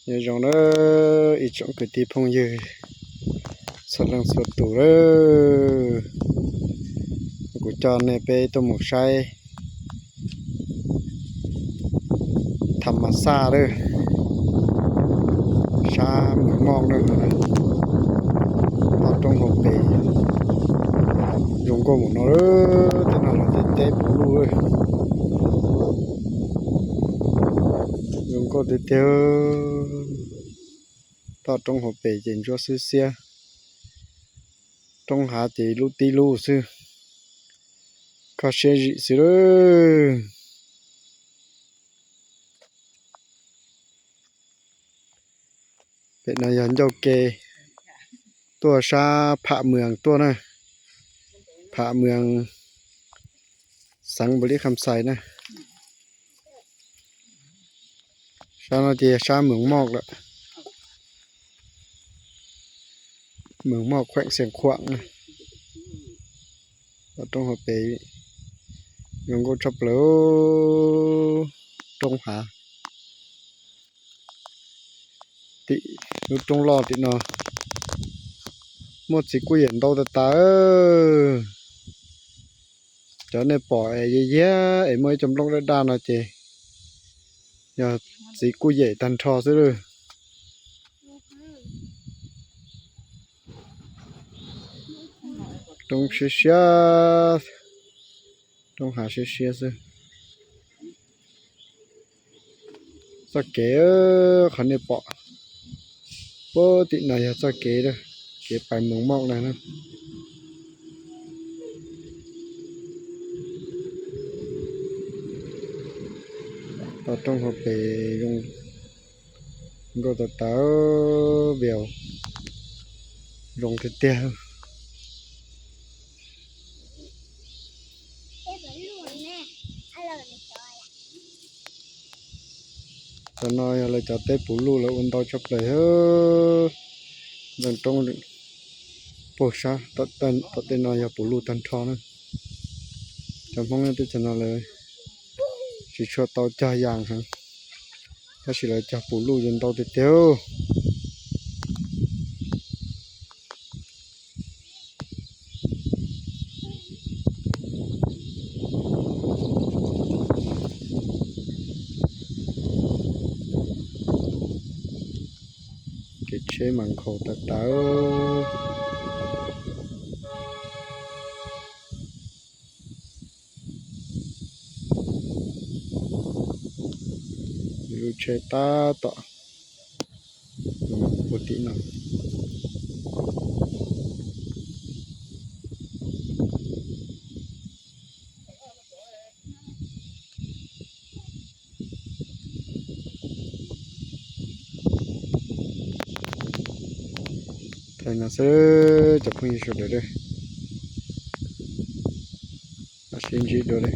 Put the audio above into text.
Nyob zoo na ib tsoom kwv tij phooj ywg txhua leej txhua tus, kuv coj nej peb tuaj mus saib tham mas xaj lawm, sab Mws Moj na, toj roob hauv pes. Zoo nkauj mus no, tej no yog teb puv luj, zoo nkauj tiag tiag. Toj roob hauv pes ces ntsuab xwb xiab, roob hav ces lub tib lub xwb, kho siab zim xwb lawm. Pem no yog ncauj ke tuaj sab Pham Mws tuaj na, Pham Mws, xeev Npaus Lis Kham Xais na. Sab no ces sab Mws Moj lawm, Mws Moj khueem Xeev Khuam na. Roob hauv pes zoo nkauj tshaj plaws, roob hav. Tim lub roob loj tim no muaj txiv kuj yem ntau tas tas. Cov nej pom es yog yag es muaj ib co nplooj daj daj no ces yog txiv kuj yem tag nrho xwb lawm. Roob siab siab, roob hav siab siab xwb. Txoj kev qhov nej pom puag tim no yog txoj kev, kev pais Mws Moj na. Toj roob hauv pes zoo nkauj tas tas, view zoo tiag tiag. Cov no yog lawv cov teb puv luj lawv ua ntau tshaj plaws. Ntoo roob puag sab tom tej no yog puv luj tag nrho na. Cov Hmoob nyob teb chaws no lawv tsis tshua tau cog yas heev, tab sis lawv cog puv luj yuav ntau tiag tiag. Kev tsheb mas nkhaus tas tas. Lub tsheb tab tom puag tim no. Thaij no xwb cov phooj ywg sawv daws, sib ntsib dua li.